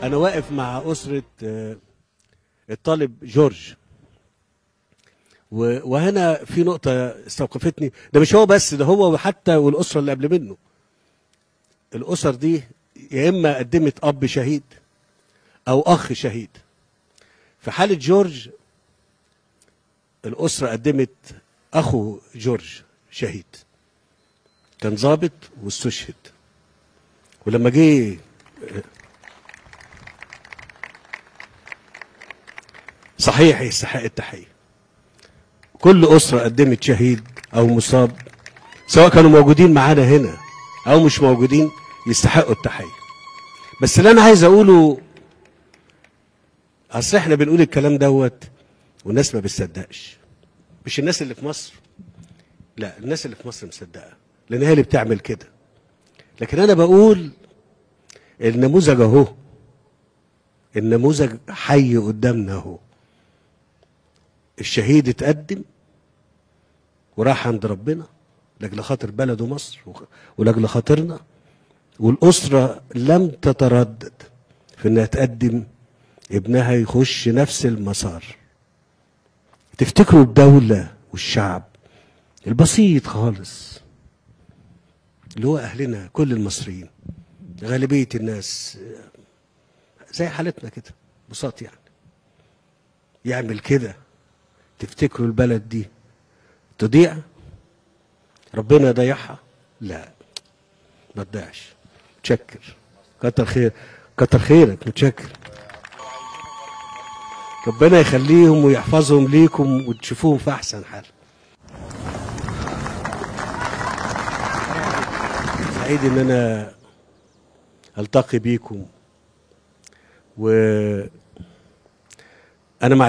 أنا واقف مع أسرة الطالب جورج، وهنا في نقطة استوقفتني. ده مش هو بس، ده هو وحتى والأسرة اللي قبل منه. الأسر دي يا إما قدمت أب شهيد أو أخ شهيد. في حالة جورج الأسرة قدمت أخو جورج شهيد، كان ضابط واستشهد. ولما جه صحيح يستحق التحية. كل أسرة قدمت شهيد أو مصاب، سواء كانوا موجودين معانا هنا أو مش موجودين، يستحقوا التحية. بس اللي أنا عايز أقوله، أصل إحنا بنقول الكلام دوت والناس ما بتصدقش. مش الناس اللي في مصر، لا، الناس اللي في مصر مصدقة، لأن هي اللي بتعمل كده. لكن أنا بقول النموذج أهو، النموذج حي قدامنا أهو. الشهيد اتقدم وراح عند ربنا لاجل خاطر بلده مصر ولاجل خاطرنا، والأسرة لم تتردد في انها تقدم ابنها يخش نفس المسار. تفتكروا الدولة والشعب البسيط خالص اللي هو أهلنا كل المصريين، غالبية الناس زي حالتنا كده بساط يعني، يعمل كده، تفتكروا البلد دي تضيع؟ ربنا يضيعها؟ لا، ما تضيعش. متشكر، كتر خير، كتر خيرك، متشكر. ربنا يخليهم ويحفظهم ليكم وتشوفوهم في احسن حال. سعيد ان انا التقي بيكم، و انا ما